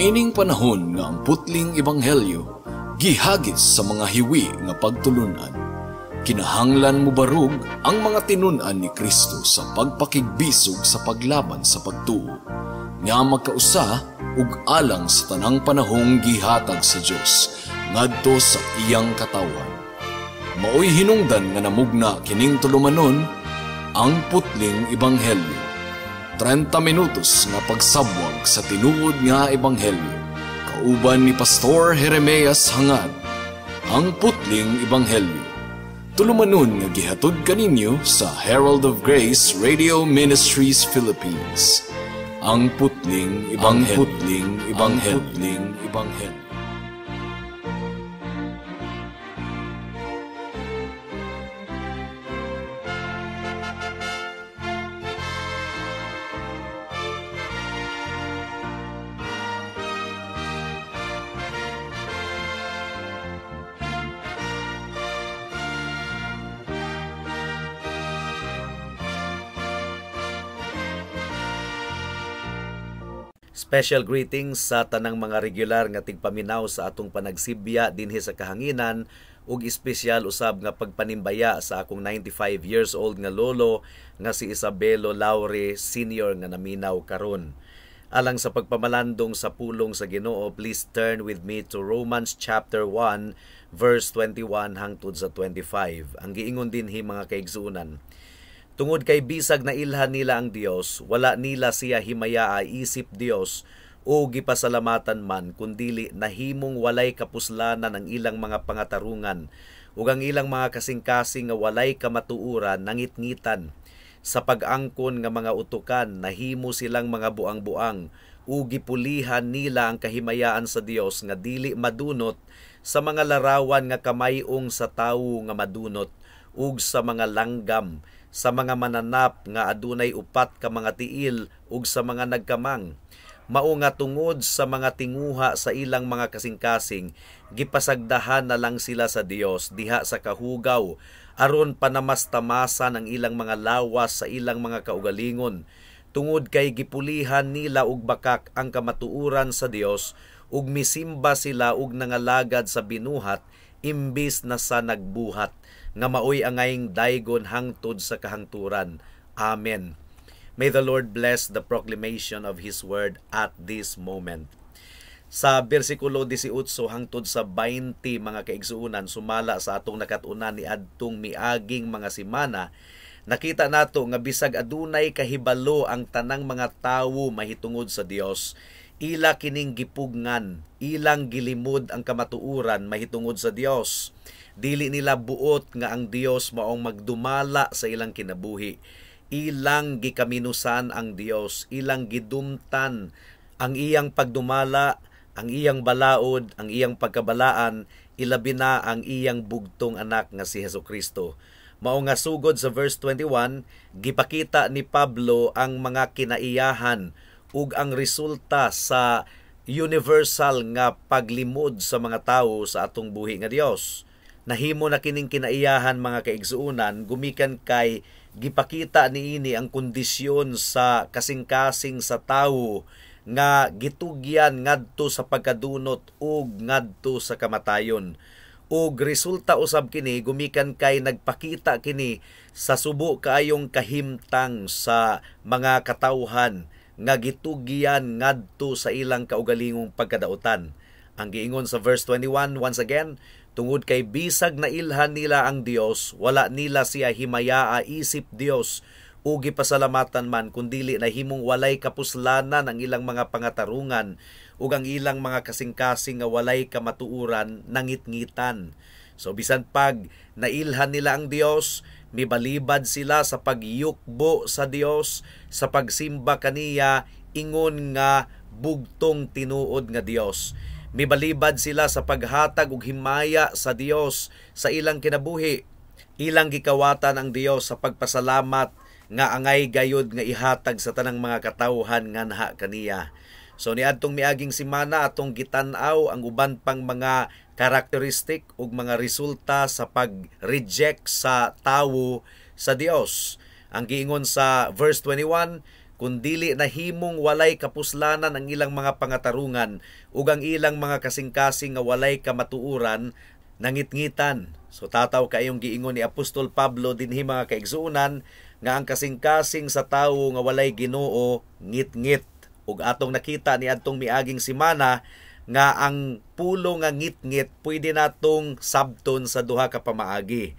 Niining panahon nga ang putling ebanghelyo gihagis sa mga hiwi nga pagtulunan, kinahanglan mobarog ang mga tinun-an ni Kristo sa pagpakigbisog sa paglaban sa pagtuo, nga magkausa ug alang sa tanang panahong gihatag sa Dios ngadto sa iyang katawhan. Maoy hinungdan nga namugna kining tulumanon, ang putling ebanghelyo. 30 minutos nga pagsabwag sa tinuod nga ebanghelyo. Kauban ni Pastor Jeremias Hangad, ang putling ebanghelyo. Tulumanon nga gihatod kaninyo sa Herald of Grace Radio Ministries Philippines. Ang putling ebanghelyo. Putling ebanghelyo. Putling ebanghelyo. Special greetings sa tanang mga regular nga tigpaminaw sa atong panagsibya dinhi sa kahanginan ug espesyal usab nga pagpanimbaya sa akong 95 years old nga lolo nga si Isabelo Laure Sr. nga naminaw karon. Alang sa pagpamalandong sa pulong sa Ginoo, please turn with me to Romans chapter 1 verse 21 hangtod sa 25. Ang giingon dinhi, mga kaigsuonan: "Tungod kay bisag nailhan nila ang Dios, wala nila siya himayaa isip Dios o gipasalamatan man, kundili nahimong walay kapuslanan ang ilang mga pangatarungan ug ang ilang mga kasing-kasing nga walay kamatuoran nangitngitan. Sa pag-angkon nga mga utukan nahimo silang mga buang-buang ug gipulihan nila ang kahimayaan sa Dios nga dili madunot sa mga larawan nga kamayong sa tawo nga madunot ug sa mga langgam, sa mga mananap nga adunay upat ka mga tiil ug sa mga nagkamang. Mao nga tungod sa mga tinguha sa ilang mga kasing-kasing, gipasagdahan na lang sila sa Dios diha sa kahugaw, aron panamastamasan ang ilang mga lawas sa ilang mga kaugalingon. Tungod kay gipulihan nila og bakak ang kamatuoran sa Dios ug misimba sila og nangalagad sa binuhat imbis na sa nagbuhat, nga maoy angayng daygon hangtod sa kahangturan. Amen." May the Lord bless the proclamation of His word at this moment. Sa bersikulo 18 hangtod sa 20, mga kaigsuonan, sumala sa atong nakat-unan ni adtong miaging mga semana, nakita nato nga bisag adunay kahibalo ang tanang mga tawo mahitungod sa Dios, ila kining gipugngan, ilang gilimod ang kamatuoran mahitungod sa Dios. Dili nila buot nga ang Dios maong magdumala sa ilang kinabuhi. Ilang gikaminusan ang Dios, ilang gidumtan ang iyang pagdumala, ang iyang balaod, ang iyang pagkabalaan, ilabi na ang iyang bugtong anak nga si Hesus Kristo. Mao nga sugod sa verse 21, gipakita ni Pablo ang mga kinaiyahan ug ang resulta sa universal nga paglimod sa mga tawo sa atong buhi nga Dios. Nahimo na kining kinaiyahan, mga kaigsuonan, gumikan kay gipakita niini ang kondisyon sa kasing-kasing sa tawo nga gitugyan ngadto sa pagkadunot ug ngadto sa kamatayon. Ug resulta usab kini gumikan kay nagpakita kini sa subo kaayong kahimtang sa mga katawhan nga gitugyan ngadto sa ilang kaugalingong pagkadautan. Ang giingon sa verse 21 once again, "Tungod kay bisag nailhan nila ang Dios, wala nila siya himayaa isip Dios o gipasalamatan man, kundili nahimong walay kapuslanan ang ilang mga pangatarungan ug ang ilang mga kasing-kasing nga walay kamatuoran nangitngitan." So bisan pag nailhan nila ang Dios, mibalibad sila sa pagyukbo sa Dios, sa pagsimba kaniya ingon nga bugtong tinuod nga Dios. Mibalibad sila sa paghatag og himaya sa Dios sa ilang kinabuhi. Ilang gikawatan ang Dios sa pagpasalamat nga angay gayod nga ihatag sa tanang mga katawhan nganha kaniya. So niadtong miaging semana atong gitan-aw ang uban pang mga karakteristik ug mga resulta sa pag-reject sa tawo sa Dios. Ang giingon sa verse 21, Kun dili nahimong walay kapuslanan ang ilang mga pangatarungan ug ang ilang mga kasing-kasing nga walay kamatuoran, nangitngitan. So tataw kayong giingon ni Apostol Pablo dinhi, mga kaigsuonan, nga ang kasing-kasing sa tawo nga walay Ginoo ngitngit. Ug atong nakita ni adtong miaging semana nga ang pulo nga ngitngit pwede natong sabton sa duha ka pamaagi.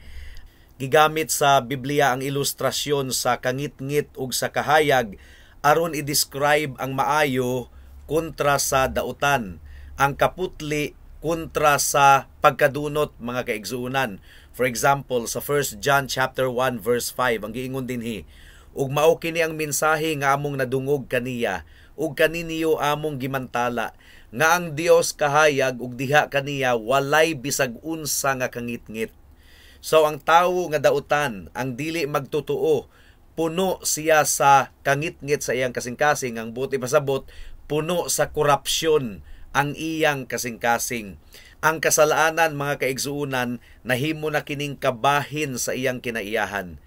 Gigamit sa Biblia ang ilustrasyon sa kangitngit ug sa kahayag aron i-describe ang maayo kontra sa dautan, ang kaputli kontra sa pagkadunot, mga kaigsuonan. For example, sa 1 John chapter 1 verse 5, ang giingon dinhi, "Ug mao kini ang mensahe nga among nadungog kaniya ug kaninyo among gimantala, nga ang Dios kahayag ug diha kaniya walay bisag unsa nga kangitngit." So ang tawo nga dautan, ang dili magtotoo, puno siya sa kangitngit sa iyang kasing-kasing, ang buot ipasabot, puno sa korupsyon ang iyang kasing-kasing. Ang kasalanan, mga kaigsuonan, nahimo na kining kabahin sa iyang kinaiyahan.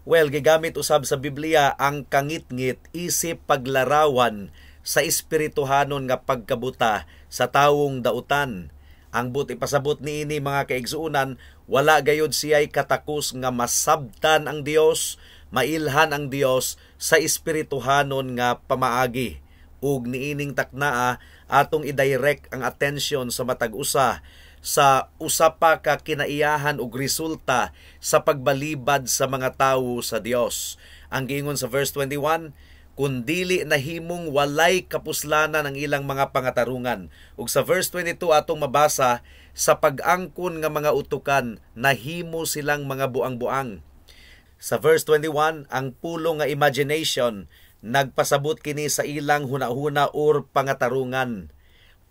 Well, gigamit usab sa Biblia ang kangitngit isip paglarawan sa espirituhanon nga pagkabuta sa tawong dautan. Ang buot ipasabot niini, mga kaigsuonan, wala gayod siya'y katakos nga masabtan ang Dios, mailhan ang Dios sa espirituhanon nga pamaagi. Ug niining taknaa, atong i-direct ang atensyon sa matag usa sa usa pa ka kinaiyahan ug resulta sa pagbalibad sa mga tawo sa Dios. Ang giingon sa verse 21, kun dili nahimong walay kapuslanan ang ilang mga pangatarungan. Ug sa verse 22 atong mabasa, sa pag-angkon nga mga utukan, nahimo silang mga buang-buang. Sa verse 21, ang pulo nga imagination nagpasabot kini sa ilang hunahuna or pangatarungan.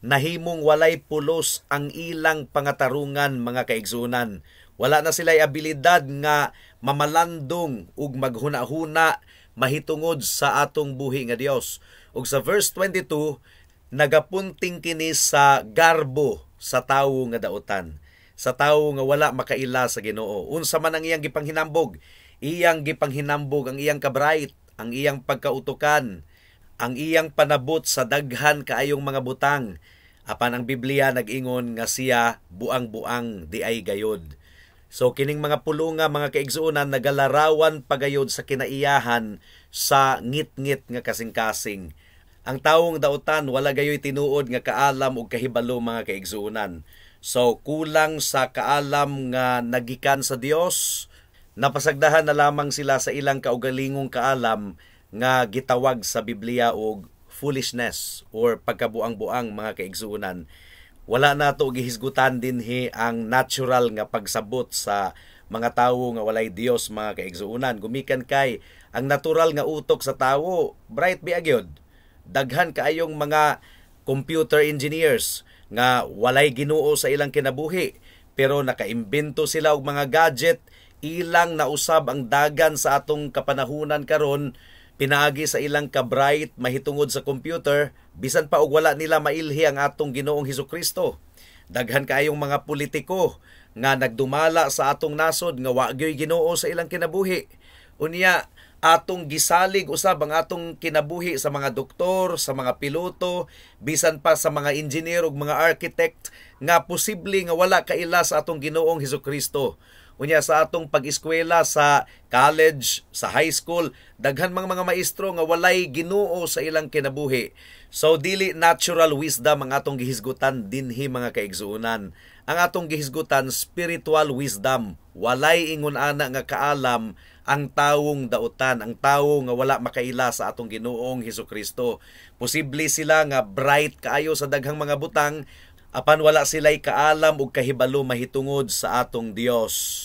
Nahimong walay pulos ang ilang pangatarungan, mga kaigsuonan. Wala na sila abilidad nga mamalandong ug maghuna-huna mahitungod sa atong buhi nga Dios. Ug sa verse 22, nagapunting kini sa garbo sa tawo nga dautan, sa tawo nga wala makaila sa Ginoo. Unsa man ang iyang gipanghinambog? Iyang gipanghinambog ang iyang kabright, ang iyang pagkautukan, ang iyang panabot sa daghan kaayong mga butang. Apan ang Biblia nag-ingon nga siya buang-buang di ay gayod. So kining mga pulunga, mga kaigsuonan, nagalarawan pagayod sa kinaiyahan sa ngit-ngit nga kasing-kasing. Ang tawong dautan wala gayoy tinuod nga kaalam ug kahibalo, mga kaigsuonan. So kulang sa kaalam nga nagikan sa Dios, napasagdahan na lamang sila sa ilang kaugalingong kaalam nga gitawag sa Biblia og foolishness or pagkabuang-buang, mga kaigsuonan. Wala nato gihisgutan dinhi ang natural nga pagsabot sa mga tawo nga walay Dios, mga kaigsuonan. Gumikan kay ang natural nga utok sa tawo, bright biya gyud. Daghan kaayong mga computer engineers nga walay Ginoo sa ilang kinabuhi, pero nakaimbento sila og mga gadget, ilang nausab ang dagan sa atong kapanahunan karon pinaagi sa ilang ka-bright mahitungod sa computer, bisan pa og wala nila mailhi ang atong Ginoong Hesukristo. Daghan kaayong mga politiko nga nagdumala sa atong nasod nga wa gyoy Ginoo sa ilang kinabuhi. Unya atong gisalig usab ang atong kinabuhi sa mga doktor, sa mga piloto, bisan pa sa mga engineer ug mga architect nga posible nga wala kaila sa atong Ginoong Hesukristo. Unya sa atong pag-eskwela sa college, sa high school, daghan mga maestro nga walay Ginoo sa ilang kinabuhi. So dili natural wisdom ang atong gihisgutan dinhi, mga kaigsuonan. Ang atong gihisgutan, spiritual wisdom. Walay ingon ana nga kaalam ang tawong dautan, ang tawo nga wala makaila sa atong Ginoong Hesukristo. Posible sila nga bright kaayo sa daghang mga butang, apan wala sila'y kaalam ug kahibalo mahitungod sa atong Dios.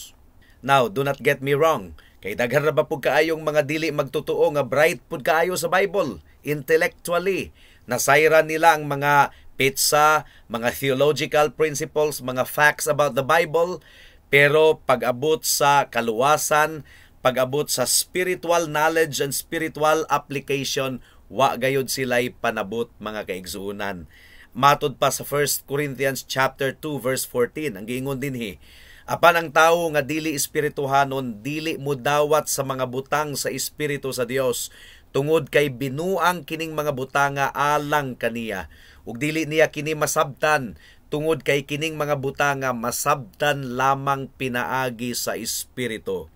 Now, do not get me wrong. Kay daghan ra ba pud kaayong mga dili magtotoo nga bright pud kaayo sa Bible, intellectually. Nasayran nila ang mga petsa, mga theological principles, mga facts about the Bible, pero pag-abot sa kaluwasan, pag-abot sa spiritual knowledge and spiritual application, wa gayod sila'y panabot, mga kaigsuonan. Matod pa sa 1 Corinthians chapter 2 verse 14, ang giingon dinhi, "Apan ang tawo nga dili espirituhanon dili modawat sa mga butang sa espiritu sa Dios, Tungod kay binuang kining mga butanga alang kaniya, ug dili niya kini masabtan tungod kay kining mga butanga masabtan lamang pinaagi sa Espiritu.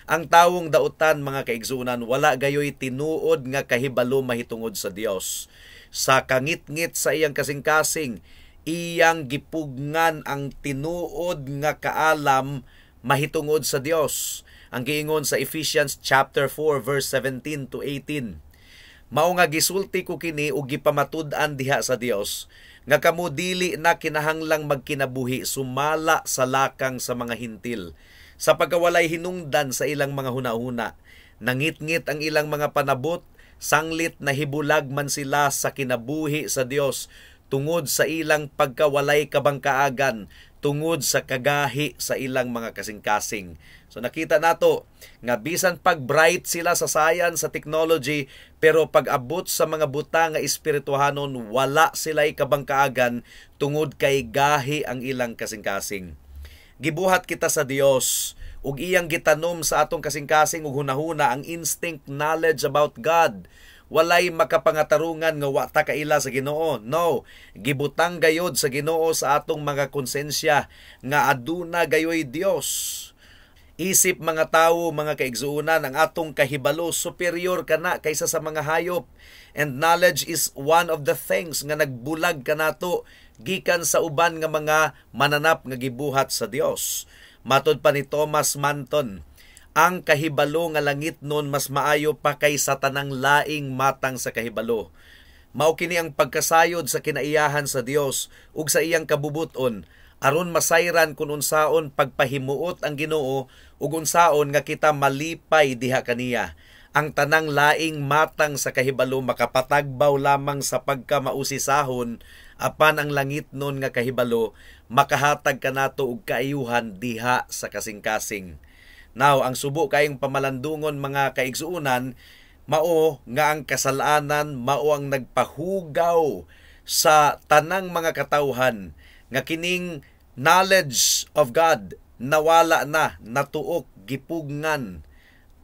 Ang tawong dautan, mga kaigsunan, wala gayoy tinuod nga kahibalo mahitungod sa Dios. Sa kangitngit sa iyang kasing-kasing, iyang gipugngan ang tinuod nga kaalam mahitungod sa Dios. Ang giingon sa Ephesians chapter 4 verse 17 to 18. Mao nga gisulti ko kini ug gipamatud-an diha sa Dios nga kamo dili na kinahanglang magkinabuhi sumala sa lakang sa mga Hintil sa pagkawalay hinungdan sa ilang mga hunahuna. Nangitngit ang ilang mga panabot, sanglit nahibulag man sila sa kinabuhi sa Dios tungod sa ilang pagkawalay kabangkaagan, tungod sa kagahi sa ilang mga kasing-kasing. So nakita nato nga bisan pag bright sila sa science, sa technology, pero pag abot sa mga butang nga espirituhanon, wala sila'y kabangkaagan tungod kay gahi ang ilang kasing-kasing. Gibuhat kita sa Dios ug iyang gitanom sa atong kasing-kasing ug hunahuna ang instinct knowledge about God. Walay makapangatarungan nga wa ta kaila sa Ginoo. No, gibutang gayod sa Ginoo sa atong mga konsensya nga aduna gayoy Dios. Isip mga tawo, mga kaigsuonan, ang atong kahibalo superior kana kaysa sa mga hayop. And knowledge is one of the things nga nagbulag kanato gikan sa uban nga mga mananap nga gibuhat sa Dios. Matod pa ni Thomas Manton, ang kahibalo nga langit nun mas maayo pa kaysa tanang laing matang sa kahibalo. Mao kini ang pagkasayod sa kinaiyahan sa Dios ug sa iyang kabubuton aron masayran kun unsaon pagpahimuot ang Ginoo ug unsaon nga kita malipay diha kaniya. Ang tanang laing matang sa kahibalo makapatagbaw lamang sa pagkamausisahon, apan ang langit nun nga kahibalo makahatag kanato og kaayuhan diha sa kasing-kasing. Now, ang subo kayong pamalandungon, mga kaigsuunan, mao nga ang kasalanan mao ang nagpahugaw sa tanang mga katawhan nga kining knowledge of God nawala na, natuok, gipugngan.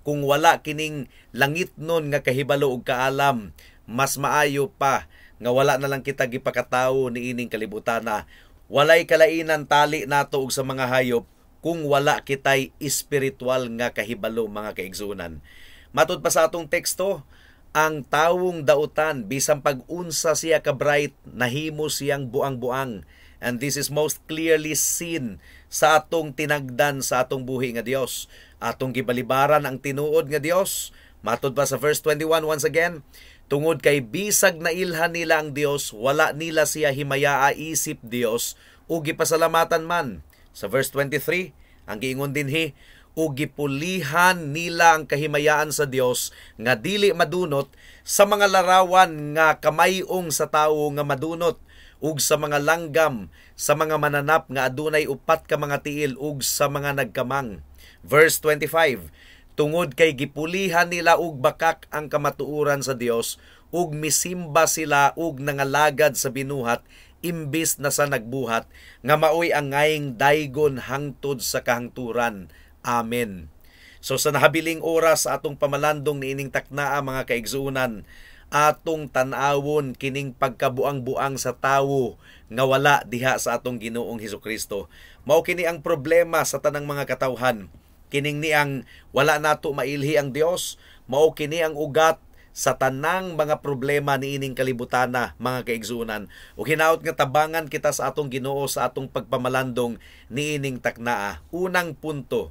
Kung wala kining langit nun nga kahibalo og kaalam, mas maayo pa nga wala na lang kita gipakatawo niining kalibutana. Walay kalainan tali nato og sa mga hayop kung wala kitay espiritual nga kahibalo, mga kaigsunan. Matod pa sa atong teksto, ang tawong dautan, bisan pag-unsa siya ka bright, nahimo siyang buang-buang. And this is most clearly seen sa atong tinagdan sa atong buhi nga Dios. Atong gibalibaran ang tinuod nga Dios. Matod pa sa verse 21 once again, tungod kay bisag nailhan nila ang Dios, wala nila siya himayaa isip Dios ug gipasalamatan man. Sa verse 23, ang giingon dinhi, ug gipulihan nila ang kahimayaan sa Dios nga dili madunot sa mga larawan nga kamayong sa tawo nga madunot, ug sa mga langgam, sa mga mananap nga adunay upat ka mga tiil, ug sa mga nagkamang. Verse 25, tungod kay gipulihan nila og bakak ang kamatuoran sa Dios ug misimba sila ug nangalagad sa binuhat imbis na sa nagbuhat nga maoy angayng daygon hangtod sa kahangturan. Amen. So sa nahabiling oras sa atong pamalandong niining taknaa, mga kaigsuonan, atong tan-awon kining pagkabuang-buang sa tawo nga wala diha sa atong Ginoong Hesukristo. Mao kini ang problema sa tanang mga katawhan. Kining niang wala nato mailhi ang Dios, mao kini ang ugat sa tanang mga problema niining kalibutana, mga kaigsuonan. Ug hinaot nga tabangan kita sa atong Ginoo sa atong pagpamalandong niining taknaa. Unang punto,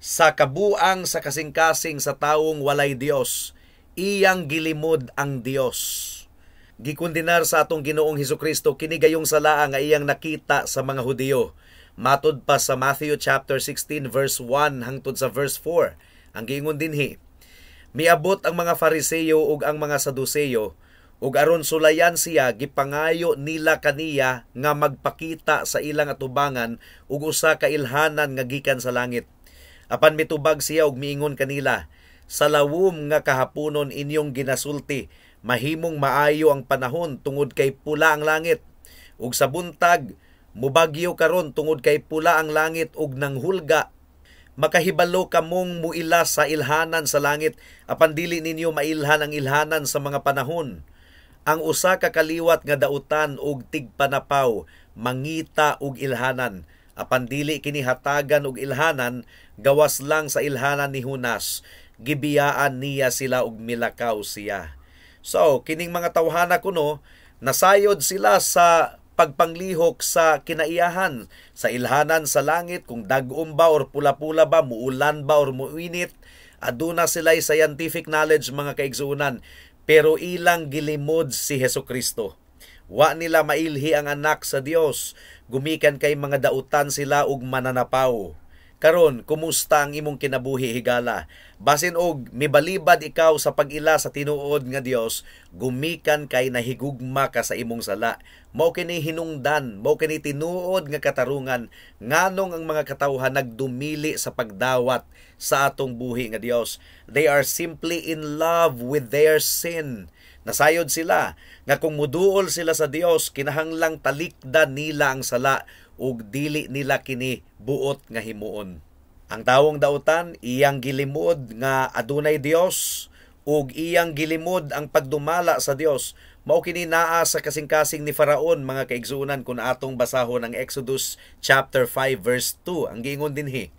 sa kabuang sa kasing-kasing sa tawong walay Dios, iyang gilimod ang Dios. Gikondenar sa atong Ginoong Hesukristo kini gayong salaa nga iyang nakita sa mga Hudiyo. Matod pa sa Matthew chapter 16 verse 1 hangtod sa verse 4, ang giingon dinhi, miabot ang mga Fariseo ug ang mga Saduceo, ug aron sulayan siya, gipangayo nila kaniya nga magpakita sa ilang atubangan ug usa ka ilhanan nga gikan sa langit. Apan mitubag siya ug miingon kanila, sa lawom nga kahaponon inyong ginasulti, mahimong maayo ang panahon tungod kay pula ang langit. Ug sa buntag, mubagyo karon tungod kay pula ang langit ug nanghulga. Makahibalo kamong muila sa ilhanan sa langit, apan dili ninyo mailhan ang ilhanan sa mga panahon. Ang usa ka kaliwat nga dautan og tigpanapaw mangita og ilhanan, apan dili kini hatagan og ilhanan gawas lang sa ilhanan ni Jonas. Gibiyaan niya sila og milakaw siya. So, kining mga tawhana kuno, nasayod sila sa pagpanglihok sa kinaiyahan, sa ilhanan sa langit, kung dag-om ba or pula-pula ba, muulan ba or muinit, aduna sila scientific knowledge, mga kaigsuonan, pero ilang gilimod si Hesus Kristo. Wa nila mailhi ang anak sa Dios, gumikan kay mga dautan sila ug mananapaw. Karon, kumusta ang imong kinabuhi, higala? Basin og mibalibad ikaw sa pag-ila sa tinuod nga Dios, gumikan kay nahigugma ka sa imong sala. Mao kini hinungdan, mao kini tinuod nga katarungan nganong ang mga katawhan nagdumili sa pagdawat sa atong buhi nga Dios. They are simply in love with their sin. Nasayod sila nga kung muduol sila sa Dios, kinahanglang talikdan nila ang sala ug dili nila kini buot nga himuon. Ang tawong dautan, iyang gilimod nga adunay Dios ug iyang gilimod ang pagdumala sa Dios. Mao kini naa sa kasing-kasing ni Faraon, mga kaigsuonan, kung atong basahon ang Exodus chapter 5 verse 2. Ang giingon dinhi: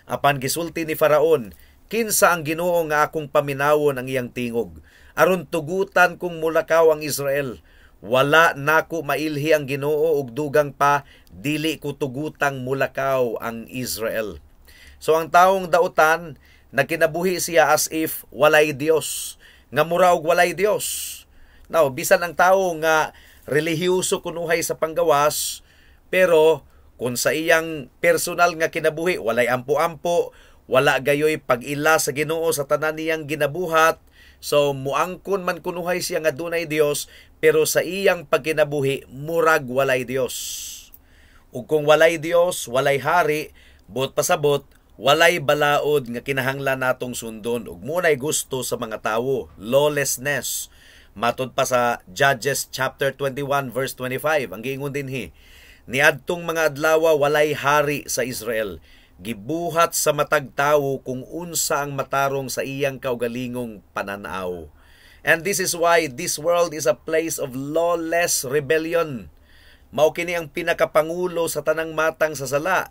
"Apan gisulti ni Faraon, 'Kinsa ang Ginoo nga akong paminawon ang iyang tingog aron tugutan kong mulakaw ang Israel? Wala nako mailhi ang Ginoo ug dugang pa, dili ko tugutang mulakaw ang Israel.'" So ang taong dautan, nagkinabuhi siya as if walay Dios, nga mura og walay Dios. Now, bisan ang tawo nga relihiyoso kunuhay sa panggawas, pero kung sa iyang personal nga kinabuhi walay ampo-ampo, wala gayoy pag-ila sa Ginoo sa tanan niyang ginabuhat, so muangkon man kunuhay siya nga dunay Dios, pero sa iyang pagkinabuhi murag walay Dios. Ug kung walay Dios, walay hari, buot pasabot, walay balaod nga kinahanglan natong sundon ug munay gusto sa mga tawo, lawlessness. Matod pa sa Judges chapter 21 verse 25, ang giingon dinhi: "Niadtong mga adlaw walay hari sa Israel. Gibuhat sa matag tawo kung unsa ang matarong sa iyang kaugalingong pananaw." And this is why this world is a place of lawless rebellion. Mao kini ang pinakapangulo sa tanang matang sa sala.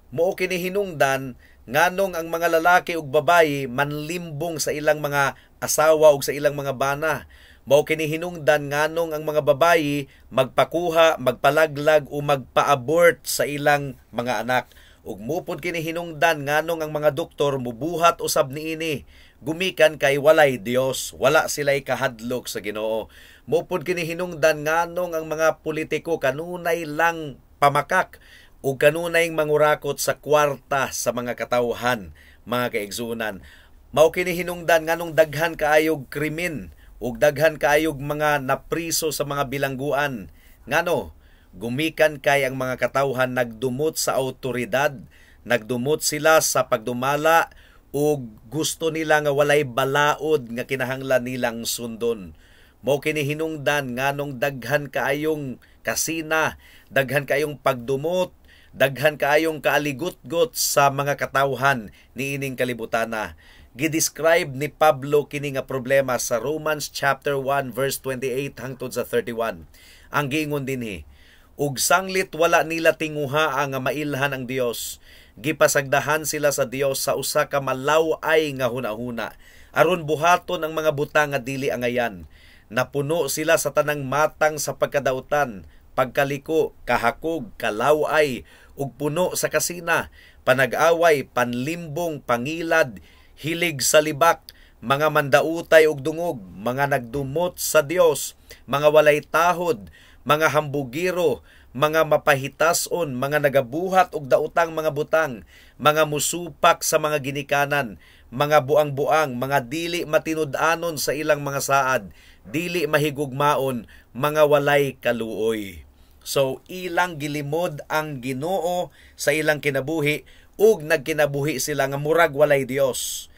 Mao kini hinungdan nganong ang mga lalaki ug babayi manlimbong sa ilang mga asawa ug sa ilang mga bana. Mao kini hinungdan nganong ang mga babayi magpakuha, magpalaglag o magpa-abort sa ilang mga anak. Ug mupod kini hinungdan nganong ang mga doktor mubuhat usab niini. Gumikan kay walay Dios, wala sila'y kahadlok sa Ginoo. Mupod kini hinungdan nganong ang mga politiko kanunay lang pamakak ug kanunay mangurakot sa kwarta sa mga katawhan, mga kaigsuonan. Mao kini hinungdan nganong daghan kaayog krimen ug daghan kaayog mga napriso sa mga bilangguan. Ngano? Gumikan kay ang mga katawhan nagdumot sa autoridad, nagdumot sila sa pagdumala ug gusto nila nga walay balaod nga kinahanglan nilang sundon. Mao kini hinungdan nganong daghan kaayong kasina, daghan kaayong pagdumot, daghan kaayong kaaligutgot sa mga katawhan niining kalibutana. Gidescribe ni Pablo kini nga problema sa Romans chapter 1 verse 28 hangtod sa 31. Ang giingon dinhi: "Ug sanglit wala nila tinguha nga mailhan ang Dios, gipasagdahan sila sa Dios sa usa ka malaw-ay nga hunahuna aron buhaton ang mga butang nga dili angayan. Napuno sila sa tanang matang sa pagkadautan, pagkaliko, kahakog, kalaway, ug puno sa kasina, panag-away, panlimbong, pangilad, hilig sa libak, mga mandautay ug dungog, mga nagdumot sa Dios, mga walay tahod, mga hambugiro, mga mapahitason, mga nagabuhat og daotang mga butang, mga musupak sa mga ginikanan, mga buang-buang, mga dili matinud-anon sa ilang mga saad, dili mahigugmaon, mga walay kaluoy." So ilang gilimod ang Ginoo sa ilang kinabuhi ug nagkinabuhi sila nga murag walay Dios.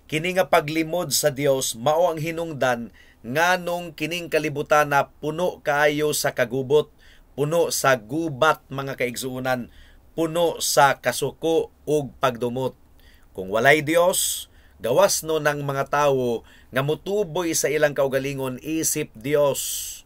Kini nga paglimod sa Dios mao ang hinungdan nganong kining kalibutan na puno kaayo sa kagubot, puno sa gubat, mga kaigsuonan, puno sa kasuko ug pagdumot. Kung walay Dios, gawas no ng mga tawo nga mutuboy sa ilang kaugalingon isip Dios.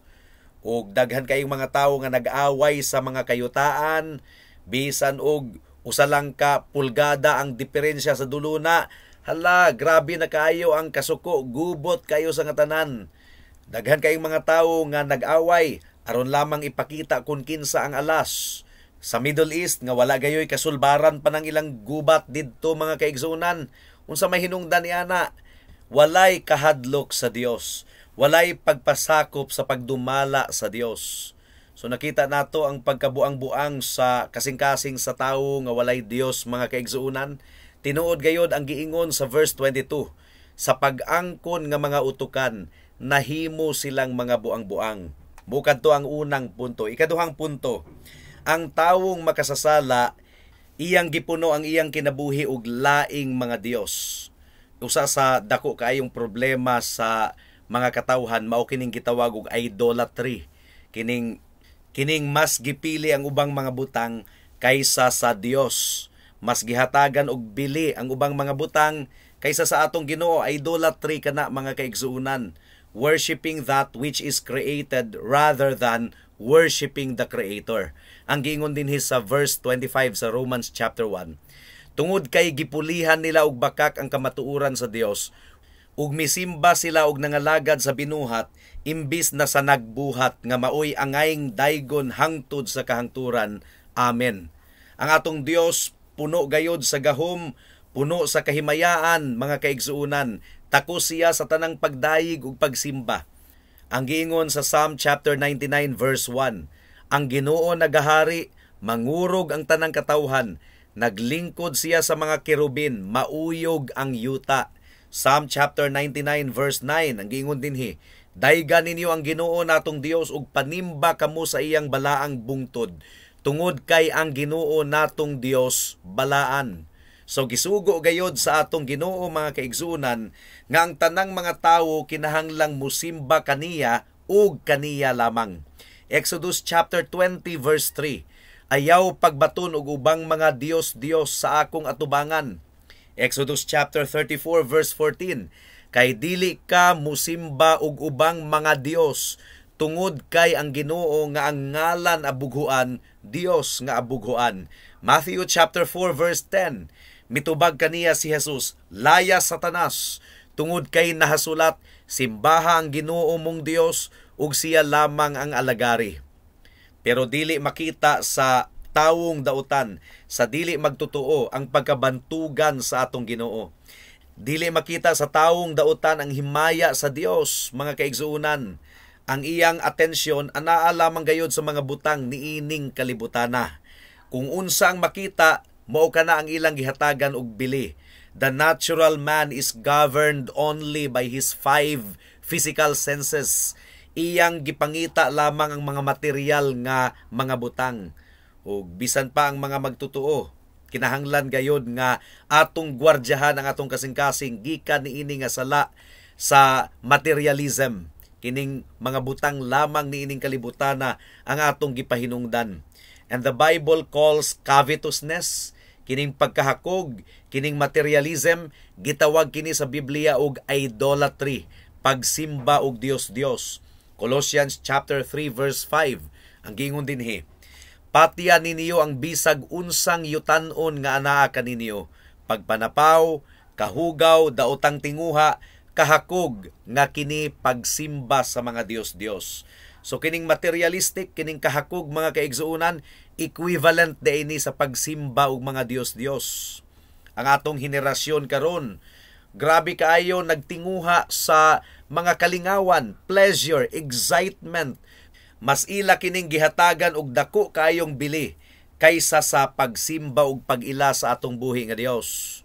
Ug daghan kayong mga tawo nga nag-away sa mga kayutaan, bisan og usa lang ka pulgada ang diferensya sa duluna. Hala, grabe na kaayo ang kasuko, gubot kayo sa nga tanan. Daghan kayong mga tawo nga nag-away aron lamang ipakita kung kinsa ang alas. Sa Middle East nga wala gayoy kasulbaran pa ng ilang gubat didto, mga kaigsunan. Unsa may hinungdan ni ana? Walay kahadlok sa Dios. Walay pagpasakop sa pagdumala sa Dios. So nakita nato ang pagkabuang-buang sa kasing-kasing sa tawo nga walay Dios, mga kaigsuunan. Tinuod gayod ang giingon sa verse 22. Sa pag-angkon nga mga utukan, nahimo silang mga buang-buang. Bukad to ang unang punto. Ikaduhang punto, ang tawong makasasala, iyang gipuno ang iyang kinabuhi og laing mga Dios. Usa sa dako kaayong problema sa mga katawhan mao kining gitawag og idolatry. Kining mas gipili ang ubang mga butang kaysa sa Dios. Mas gihatagan og bili ang ubang mga butang kaysa sa atong Ginoo. Idolatry kana, mga kaigsuonan. Worshipping that which is created rather than worshiping the Creator. Ang giingon dinhi sa verse 25 sa Romans chapter 1. Tungod kay gipulihan nila og bakak ang kamatuoran sa Dios, ug misimba sila og nangalagad sa binuhat imbis na sa nagbuhat nga maoy angayng daygon hangtod sa kahangturan. Amen. Ang atong Dios puno gayod sa gahom, puno sa kahimayaan, mga kaigsuonan. Takos siya sa tanang pagdayig ug pagsimba. Ang giingon sa Psalm chapter 99 verse 1, "Ang Ginoo nagahari, mangurog ang tanang katawhan, naglingkod siya sa mga kerubin, mauyog ang yuta." Psalm chapter 99 verse 9, ang giingon dinhi, "Daygan ninyo ang Ginoo natong Dios ug panimba kamo sa iyang balaang bungtod, tungod kay ang Ginoo natong Dios balaan." So gisugo gayod sa atong Ginoo, mga kaigsuonan, nga ang tanang mga tawo kinahanglang musimba kaniya ug kaniya lamang. Exodus chapter 20 verse 3. "Ayaw pagbaton og ubang mga dios-dios sa akong atubangan." Exodus chapter 34 verse 14. "Kay dili ka musimba og ubang mga dios, tungod kay ang Ginoo nga ang ngalan abughuan, Dios nga abughuan." Matthew chapter 4 verse 10. Mitubag kaniya si Jesus, "Laya, Satanas, tungod kay nahasulat, simbaha ang Ginoo mong Dios ug siya lamang ang alagari." Pero dili makita sa tawong dautan, sa dili magtotoo, ang pagkabantugan sa atong Ginoo. Dili makita sa tawong dautan ang himaya sa Dios, mga kaigsuonan. Ang iyang atensyon anaa lamang gayod sa mga butang niining kalibutana. Kung unsa ang makita, mao kana ang ilang gihatagan og bili. The natural man is governed only by his five physical senses. Iyang gipangita lamang ang mga material nga mga butang. Ug bisan pa ang mga magtotoo, kinahanglan gayod nga atong gwardyahan ang atong kasing-kasing gikan niini nga sala sa materialism. Kining mga butang lamang niining kalibutana ang atong gipahinungdan. And the Bible calls covetousness, kining pagkahakog, kining materialism, gitawag kini sa Biblia og idolatry, pagsimba og Dios-Dios. Colossians chapter 3 verse 5, ang giingon dinhi, "Patya ninyo ang bisag unsang yutanon nga anaa kaninyo, pagpanapaw, kahugaw, daotang tinguha, kahakog nga kini pagsimba sa mga dios-dios." So kining materialistic, kining kahakog, mga kaigsuonan, equivalent ini sa pagsimba og mga dios-dios. Ang atong henerasyon karon, grabe kaayo nagtinguha sa mga kalingawan, pleasure, excitement. Mas ila kining gihatagan og dako kaayong bili kaysa sa pagsimba ug pag-ila sa atong buhi nga Dios.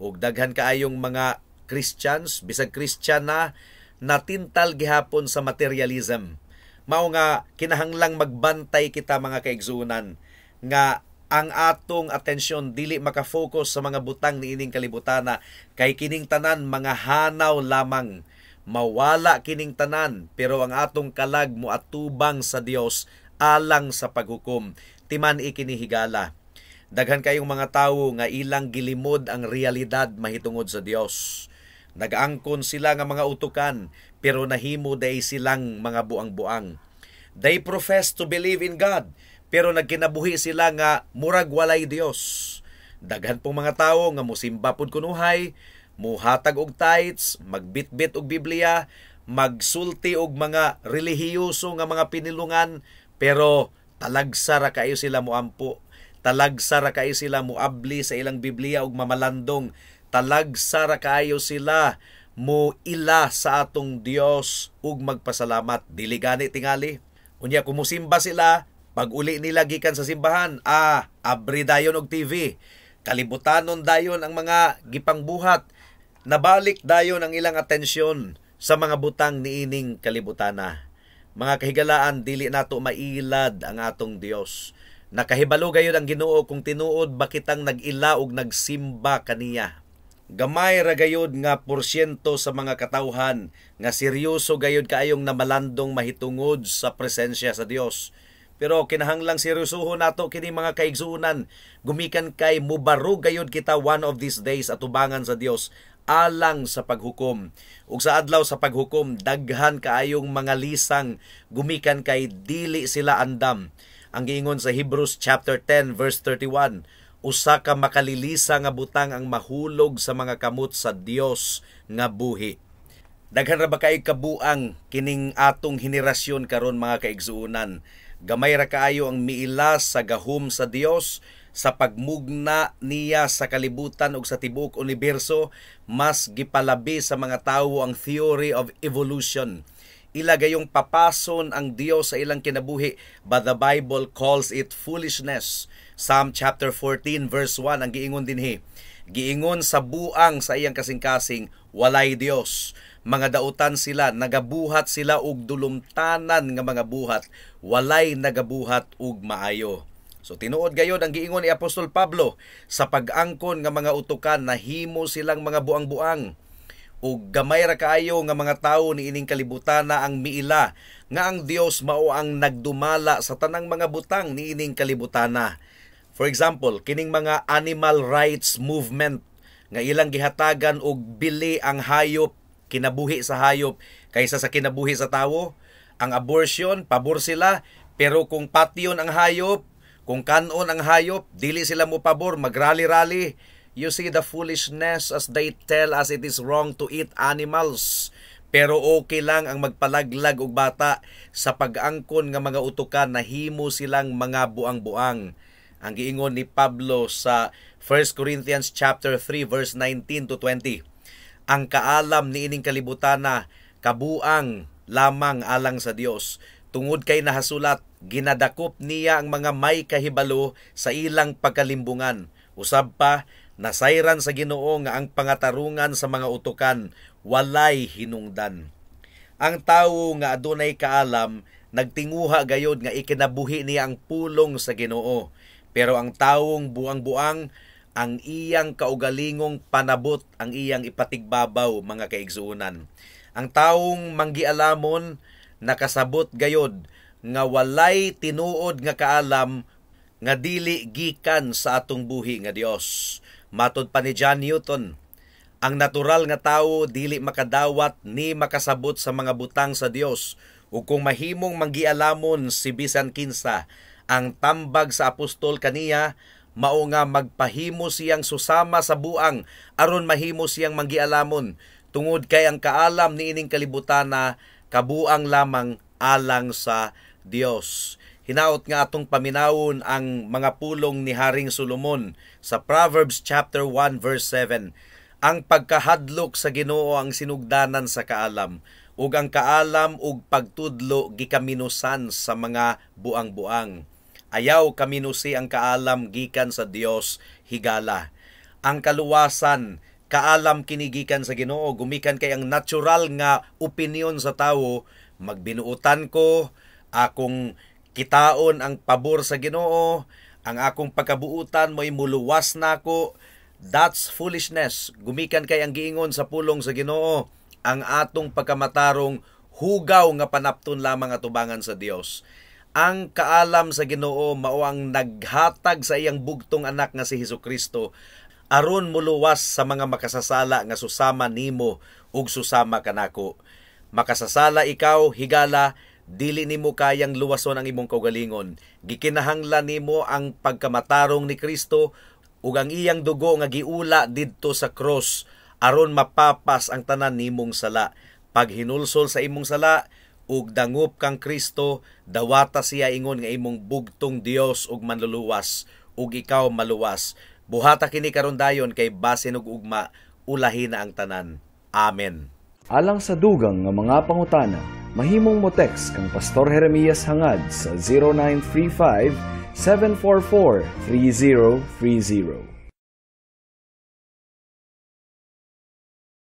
Ug daghan kaayong mga Christians, bisag Christian na, natintal gihapon sa materialism. Mao nga kinahanglang magbantay kita, mga kaigsuonan, nga ang atong atensyon dili makafocus sa mga butang niining kalibutana, kay kining tanan mga hanaw lamang. Mawala kining tanan, pero ang atong kalag moatubang sa Dios alang sa paghukom. Timan-i kini, higala. Daghan kayong mga tawo nga ilang gilimod ang realidad mahitungod sa Dios. Nagaangkon sila nga mga utukan, pero nahimo day silang mga buang-buang. They profess to believe in God, pero nagkinabuhi sila nga murag walay Dios. Daghan pong mga tawo nga musimba pud kunuhay, muhatag og tithes, magbitbit og Biblia, magsulti og mga relihiyoso nga mga pinilungan, pero talagsa ra kaayo sila moampo, talagsa ra kaayo sila moabli sa ilang Biblia og mamalandong, talagsa ra kaayo sila mo ila sa atong Dios ug magpasalamat. Dili gani tingali. Unya kung musimba sila, pag uli nila gikan sa simbahan, abri dayon og TV. Kalibutanon dayon ang mga gipangbuhat. Nabalik dayon ang ilang atensyon sa mga butang niining kalibutana. Mga kahigalaan, dili nato mailad ang atong Dios. Nakahibalo gayud ang Ginoo kung tinuod ba kitang nag-ila og nagsimba kaniya. Gamay ra gayud nga porsyento sa mga katawhan nga seryoso gayud kaayong namalandong mahitungod sa presensya sa Dios. Pero kinahanglang seryosohon nato kini, mga kaigsuonan, gumikan kay mubarog gayud kita one of these days atubangan sa Dios alang sa paghukom. Ug sa adlaw sa paghukom, daghan kaayong mga lisang gumikan kay dili sila andam. Ang giingon sa Hebrews chapter 10 verse 31, usa ka makalilisa nga butang ang mahulog sa mga kamot sa Dios nga buhi. Daghan ra ba kay kabuang kining atong henerasyon karon, mga kaigsuonan? Gamay ra kaayo ang miila sa gahom sa Dios sa pagmugna niya sa kalibutan ug sa tibuok universo. Mas gipalabi sa mga tawo ang theory of evolution. Ila gayong papason ang Dios sa ilang kinabuhi, but the Bible calls it foolishness. Psalm chapter 14 verse 1 ang giingon dinhi. Giingon sa buang sa iyang kasing-kasing, "Walay Dios." Mga dautan sila, nagabuhat sila og dulumtanan nga mga buhat, walay nagabuhat og maayo. So tinuod gayod ang giingon ni Apostol Pablo, sa pag-angkon nga mga utukan nahimo silang mga buang-buang. Ug gamay ra kaayo nga mga tawo niining kalibutan na ang miila nga ang Dios mao ang nagdumala sa tanang mga butang niining kalibutana. For example, kining mga animal rights movement nga ilang gihatagan og bili ang hayop, kinabuhi sa hayop kaysa sa kinabuhi sa tawo. Ang abortion, pabor sila, pero kung patyon ang hayop, kung kanon ang hayop, dili sila mo pabor, magrally-rally. You see the foolishness as they tell us it is wrong to eat animals. Pero okay lang ang magpalaglag og bata. Sa pag-angkon nga mga utukan nahimo silang mga buang-buang. Ang giingon ni Pablo sa 1 Corinthians chapter 3 verse 19 to 20. Ang kaalam niining kalibutana kabuang lamang alang sa Dios. Tungod kay nahasulat, "Ginadakop niya ang mga may kahibalo sa ilang pagkalimbungan." Usab pa, nasayran sa Ginoo nga ang pangatarungan sa mga utukan walay hinungdan. Ang tawo nga adunay kaalam nagtinguha gayod nga ikinabuhi niya ang pulong sa Ginoo. Pero ang tawong buang-buang, ang iyang kaugalingong panabot ang iyang ipatigbabaw, mga kaigsuonan. Ang taong manggialamon nakasabot gayod nga walay tinuod nga kaalam nga dili gikan sa atong buhi nga Dios. Matod pa ni John Newton, ang natural nga tawo dili makadawat ni makasabot sa mga butang sa Dios, ug kung mahimong manggialamon si bisan kinsa, ang tambag sa apostol kaniya mao nga magpahimo siyang susama sa buang aron mahimo siyang manggialamon, tungod kay ang kaalam niining kalibutana kabuang lamang alang sa Dios. Hinaot nga atong paminawon ang mga pulong ni Haring Solomon sa Proverbs chapter 1 verse 7. Ang pagkahadlok sa Ginoo ang sinugdanan sa kaalam, ug ang kaalam ug pagtudlo gikaminusan sa mga buang-buang. Ayaw kaminusi ang kaalam gikan sa Dios, higala. Ang kaluwasan, kaalam kini gikan sa Ginoo, gumikan kay ang natural nga opinion sa tawo, magbinuutan ko, akong kitaon ang pabor sa Ginoo, ang akong pagkabuutan mo'y muluwas nako. That's foolishness. Gumikan kay ang giingon sa pulong sa Ginoo, ang atong pagkamatarong hugaw nga panapton lamang atubangan sa Dios. Ang kaalam sa Ginoo mao ang naghatag sa iyang bugtong anak nga si Hesukristo aron muluwas sa mga makasasala nga susama nimo ug susama kanako. Makasasala ikaw, higala, dili nimo kayang luwason ang imong kaugalingon. Gikinahanglan nimo ang pagkamatarong ni Kristo ug ang iyang dugo nga giula didto sa cross aron mapapas ang tanan nimong sala. Paghinulsol sa imong sala ug dangup kang Kristo, dawata siya ingon nga imong bugtong Dios ug manluluwas, ug ikaw maluwas. Buhata kini karon dayon kay basin og ugma ulahi na ang tanan. Amen. Alang sa dugang nga mga pangutana, mahimong mo text kang Pastor Jeremias Hangad sa 0935 744 3030.